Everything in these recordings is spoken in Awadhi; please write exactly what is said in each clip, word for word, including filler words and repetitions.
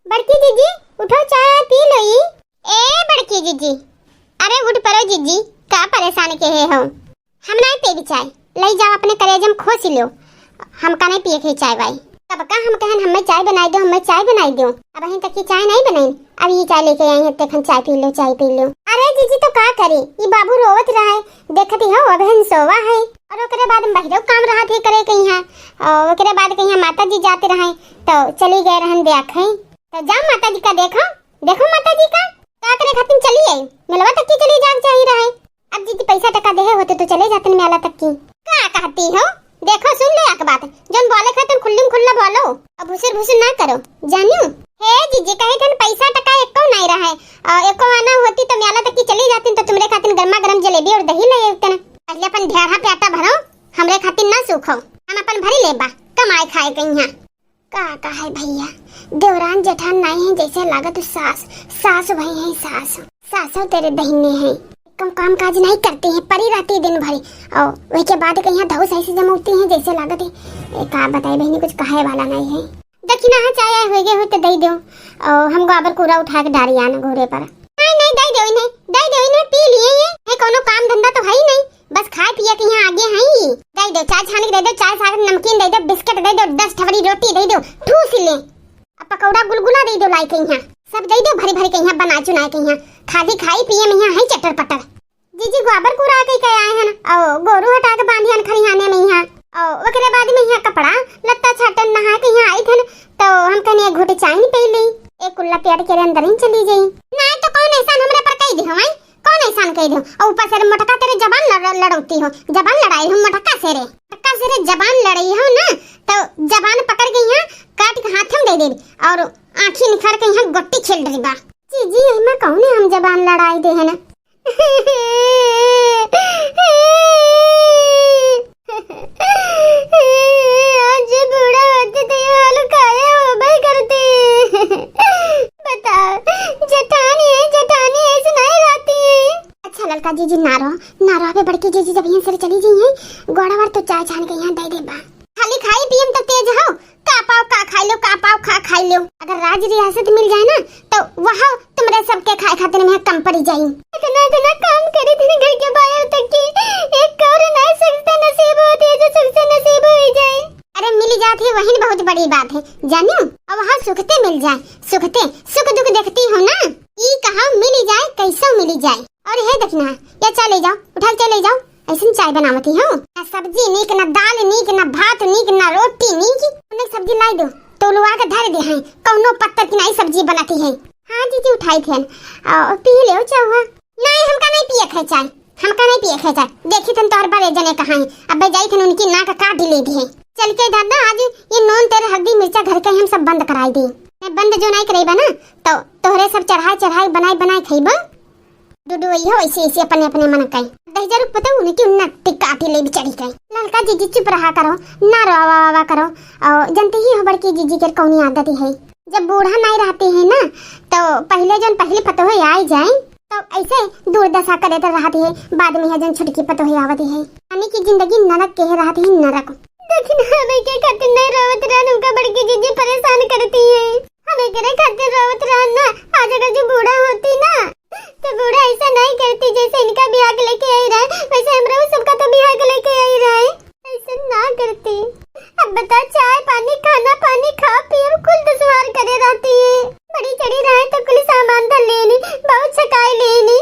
बड़की जीजी, उठो, चाय पी लो ई। ए बड़की जीजी, अरे उठ परो जीजी, का परेशान के है हो? हम नाई पीबी चाय, लई जाओ अपने करेज में खोसी लो, हमका नाई पिए के चाय वाय। तब का हम कहन, हमें चाय बनाई दो, हमें चाय बनाई दो। अबहिन तक की चाय नाई बनाई, अब ई चाय लेके आई है, तेखन चाय पी लो, चाय पी लो। अरे जीजी तो का करी, ई बाबू रोवत रहे, देखती हो अबहिन सोवा है, और ओकरे बाद में बहिरो काम रहत है करे कहिया, और ओकरे बाद कहिया माता जी जाते रहे, तो चली गए रहन देखे। तो जा माता जी का देखो, देखो माता जी का, का करे खातिर चली आई, मेलवा तक की चली जाग चाहिए रहे। अब जीजी पैसा टका देहे होते तो चले जातन मेला तक की। का कहती हो? देखो सुन लो एक बात, जौन बोले खातिर खुल्लम खुल्ला बोलो, अब भुसुर भुसुर ना करो, जानियो। हे जीजी, कहे थन पैसा टका एको नाई रहे, और एको आना होती तो मेला तक की चली जाती तो तुमरे खातिर गर्मा गर्म जलेबी और दही ले अउतन। पहले अपन ढेढ़ा प्याटा भरो, हमरे खातिर ना सूखो, हम अपन भरी लेबा, कमाए खाए कहिया। का कहे भैया, देवरान जेठान नाई है, जैसे लागत सास, सास वही है सास, सासो तेरे दहिने है, कम काम काज नहीं करती है, पड़ी रहती है दिन भर, और वही के बाद कहीं धौस ऐसे जमौती है जैसे लागत है। ए, का बताई बहनी, कुछ कहे वाला नहीं है। दक्षिणा है, चाय आए होइगे हो तो दे दो, और हम गोबर कूड़ा उठा के डारी आना घोड़े पर। नहीं नहीं, दे दो इन्हें, दे दो इन्हें, पी लिए ये, ये कोनो काम धंधा तो है ही नहीं, बस खाए पिए के यहाँ आगे हैं ही। दे दो, चाय छान के दे दो, चाय साथ नमकीन दे दो, बिस्किट दे दो, दस ठवरी रोटी दे दो, ठूस ले। अब पकौड़ा गुलगुला दे दो लाई के यहाँ, सब दे दो भरी भरी के यहाँ बना चुनाए के यहाँ, खाली खाई पिए में यहाँ है चटर पटर। जीजी गोबर कूड़ा के कहे आए हन, औ गोरू हटा के बांधी हन खरिहाने में यहाँ, औ ओकरे बाद में यहाँ कपड़ा लत्ता छाटन नहा के यहाँ आई थन, तो हम कहने एक घूंट चाय नहीं पी ली, एक कुल्ला पेट के अंदर ही चली जाई। नहीं तो कौन एहसान हमरे पर कही दे हमाई, कौन एहसान कह दे? और ऊपर से रे मोटका तेरे जबान लड़-, लड़ौती हो, जबान लड़ाई हो मोटका से रे, मोटका से रे जबान लड़ाई हो ना, तो जबान पकड़ के यहाँ काट के हाथ में दे दे और आँखी निखार के यहाँ गोटी खेल रही बा। जीजी, एमा कौने हम जबान लड़ाई दे है ना? आज बूढ़ा होते तो ये हाल काहे होबे करते। बताओ, जेठानी है, जेठानी ऐसे नहीं रहती है। अच्छा ललका जीजी ना रहो, ना रहो, अबे बड़की जीजी जब यहाँ से चली गई है, गोड़ा वार तो चाय छान के यहाँ दे दे बा। खाली खाई पिए में तो तेज हो, का पाव का खाई लो, का पाव का खाई लो। अगर राज रियासत मिल जाए ना, तो वह तुमरे सबके खाए खातिर में कम पड़ी जाई। इतना, इतना काम करे थे घर के बाहर तक की, एक कौर ना सुख से नसीब होती है जो सुख से नसीब हो ही जाए। अरे मिल जात है वही बहुत बड़ी बात है, जानियो। अब वहाँ सुखते मिल जाए, सुखते, सुख दुख देखती हो ना, ई कहा मिल जाए, कैसे मिल जाए। और हे दखिना, या चाय ले जाओ, उठा के चाय ले जाओ। ऐसन चाय बनावती हो, ना सब्जी नीक, ना दाल नीक, ना भात नीक, ना रोटी नीक। उन्हें सब्जी लाई दो, तो लुआ के धर दे हैं, कौनो पत्तर की नाई सब्जी बनती है। हाँ जीजी, उठाई थे, आ, पी ले चाय। नहीं, हमका नहीं पिए खे चाय, हमका नहीं पिए खे चाय। देखी थन तोहर बड़े जने कहाँ हैं, अब जाई थन उनकी नाक काट ले दिए। चल के दादा, आज ये नून तेल हल्दी मिर्चा घर के हम सब बंद कराई दी। मैं बंद जो नहीं करेबा ना, तो तोहरे सब चढ़ाई चढ़ाई बनाई बनाई खइबा। डुडुआई हो ऐसे ऐसे अपने अपने मन कई। दहिजर पता उनकी उन्ना टिकाटी ले बिचड़ी कई। ललका जीजी चुप रहा करो, ना रोवा वावा करो। और जनते ही हो बड़की जीजी के कौनी आदत है। जब बूढ़ा नहीं रहते हैं ना, तो पहले जौन पहली पतोह आई जाए, तो ऐसे दुर्दशा करे तो रहती है। बाद में है जौन छुटकी पतोह आवती है, यानी कि जिंदगी नरक के है रहती है, नरक। लेकिन हमें के खातिर नहीं रोवत रहन, उनका बड़की जीजी परेशान करती है। हमें करे खातिर रोवत रहन ना, आज अगर जो बूढ़ा होती ना, तो बूढ़ा ऐसा नहीं करती, जैसे इनका बियाह के लेके आई रहे, वैसे हमरा उ सबका तो बियाह के लेके आई रहे, ऐसा ना करती। अब बता, चाय पानी, खाना पानी, खा पी, अब कुल दुश्वार करे रहती है। बड़ी चढ़ी रहे तो कुल सामान धर लेनी, बहुत छकाई लेनी,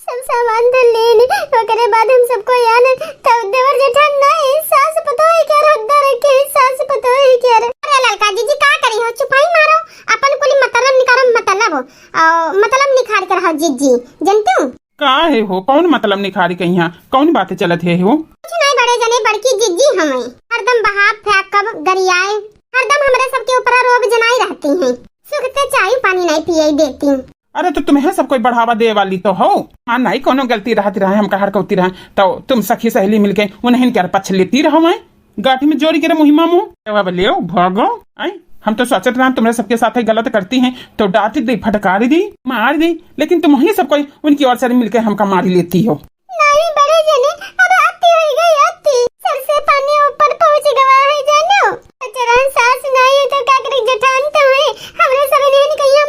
सब सामान धर लेनी। ओकरे बाद हम सबको यान तो देवर जेठान नहीं, सास पतोह के रद्दा रखे, सास पतोह के। अरे ललका जीजी का करी हो, चुपाई मारो, अपन कुल मतलब निकारो, मतलब हो। और मतलब निखार के रहो जीजी, जनती हूँ। का है हो, कौन मतलब निखारी कहिया, कौन बातें चलत है हो? कुछ नहीं बड़े जने, बड़की जीजी हमें हरदम बहाव फेंकब गरियाए, हरदम हमरे सबके ऊपर रोब जनाई रहती हैं। सुख ते चाय पानी नहीं पिए देती। अरे तो तुम्हें सब कोई बढ़ावा दे वाली तो हो। हाँ, नहीं कोनो गलती रहती रहे, हम कहर कौती रहे, तो तुम सखी सहेली मिलके उन्हें क्या पक्ष लेती रहो हैं? गाठी में जोड़ी के रे मुहिमा मुँह। अब ले भागो। आई, हम तो सोचत रहन तुम्हरे सबके साथ ही गलत करती हैं, तो डांट दी, फटकार दी, मार दी, लेकिन तुम ही सब कोई उनकी ओर से मिलके हमका मारी लेती हो। नहीं बड़े जने, अब अति हो गई अति। सर से पानी ऊपर पहुँच गवा है जानो। बेचारा सास नहीं है तो का करे, जेठान तो है, हमरे सब नहीं कहिया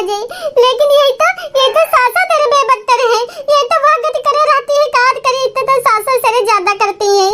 जी, लेकिन यही तो, यही तो सासो तेरे बेबत्तर है। यही तो वह गति करे रहती है, काज करे इतना तो सासो से ज्यादा करती है।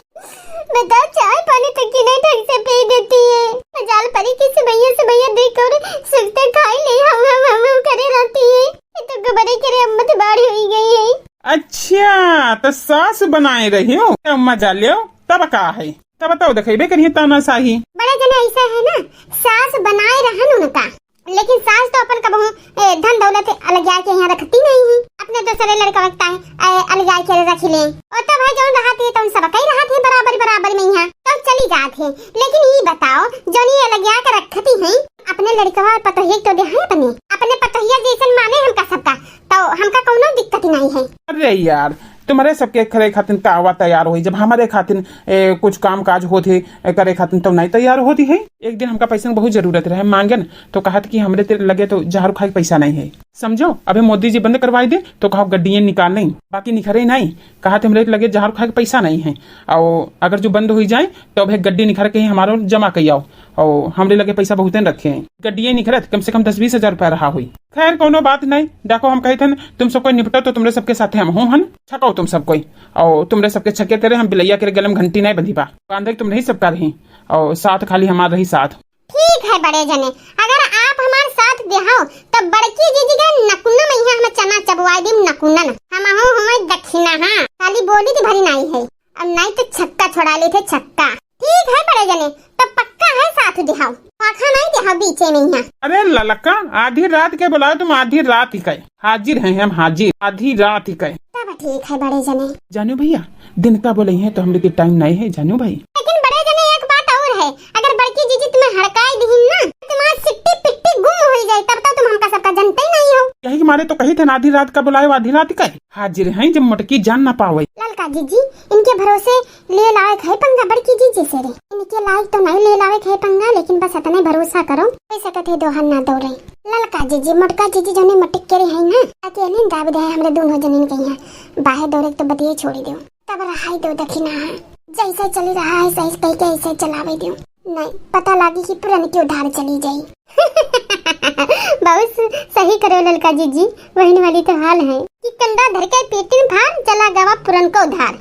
बताओ, चाय पानी तक की नहीं ढंग से पी देती है। मजाल परी किसी भैया से भैया देख और सुखते खाई ले, हम, हम, हम, हम करे रहती है। ये तो गबरे करे अम्मत बाड़ी हुई गई है। अच्छा, तो सास बनाए रही हो, तो मजा लियो, तब का है? तब बताओ, देखेबे करिए तानाशाही। बड़े जने ऐसा है ना, सास बनाए रहन उनका, लेकिन सास तो अपन कबहू, ए, धन दौलत अलगिया के यहाँ रखती नहीं है। अपने दूसरे लड़का रखता है, ए, अलगिया के रख ले। और तो भाई जौन रहत है, तो उन सब कई रहत है बराबर बराबर में यहाँ, तो चली जात है। लेकिन ये बताओ, जौन ये अलगिया के रखती हैं, अपने लड़कवा और पतोहिया के तो दे हैं अपने, अपने पतोहिया जैसन माने हमका सबका, तो हमका कौनो दिक्कत नहीं है। अरे यार, तुम्हरे सबके करे खातिर कहवा तैयार होई, जब हमरे खातिर, ए, कुछ काम काज होत है, ए, करे खातिर तो नहीं तैयार होती है। एक दिन हमका पैसा की बहुत जरूरत रहे, मांगे न तो कहत कि हमरे तेरे लगे तो जहर खाए के पैसा नहीं है, समझो। अबे मोदी जी बंद करवाई दे तो कहो गड्डियाँ निकाल लें, बाकी निखरे नहीं। कहत हमरे लगे जहर खाए के पैसा नहीं है, और अगर जो बंद हुई जाए तो अबे गड्डी निखर के ही हमारो जमा कई आओ, और हमरे लगे पैसा बहुते रखे हैं। गड्डियाँ निखरत कम से कम दस बीस हजार रुपया रहा हुई। खैर, कोनो बात नहीं। देखो, हम कही थे न, तुम सब कोई निपटो तो तुमरे सबके साथे हम हूँ हन, छकाओ तुम सब कोई। और तुमरे सबके छके तेरे हम बिलैया के गले में घंटी नहीं बंधी बा, बांधे तुम नहीं सबका रही, और साथ खाली हमार रही साथ। ठीक है बड़े जने, अगर आप हमार साथ देहाओ तो बड़की जीजी के नकुना में यहाँ हम चना चबवाई दी, नकुना न। हम हूँ हमें दक्षिणा, हाँ, खाली बोली थी भरी नहीं है। अब नहीं तो छक्का छोड़ा लेते, छक्का। ठीक है बड़े जने, तो पक्का है साथ दिहाओ, पाखा नहीं दिहाओ बीचे में यहाँ। अरे ललका, आधी रात के बुलाओ तुम, आधी रात ही कहे हाजिर हैं हम, हाजिर, आधी रात ही कहे। तब ठीक है बड़े जने। जानू भैया, दिन का बोले हैं तो हम लोग के टाइम नहीं है जानू भाई। लेकिन बड़े जने एक बात और है, अगर बड़की जीजी तुम्हें हड़काई दीन ना, तुम्हारी सिट्टी पिट्टी गुम हो जाए, तब तो तुम हमका सबका जनते ही नहीं हो। यही के मारे तो कही थे ना, आधी रात का बुलाओ, आधी रात ही कहे हाजिर हैं, जब मोटकी जान ना पावे। ललका जीजी, इनके भरोसे ले लायक है पंगा बड़की जीजी से रे। इनके लायक तो नहीं ले लायक है पंगा, लेकिन बस इतने भरोसा करो, हो सकत है दोहर ना दौड़े। ललका जीजी, मोटका जीजी जौने मटिक के रही है ना, अकेले दाब दे है हमरे दोनों जनीन के यहाँ। बाहे दौड़े के तो बतिये छोड़ी दो, तब रहाई दो दखिना है। जैसे चली रहा है सही कह के ऐसे चलावे दो, नहीं पता लागी कि पुरन की उधार चली जाई। बहुत सही करो ललका जीजी, वही वाली तो हाल है कि कंडा धर के पेटिन फार चला गवा पुरन को उधार।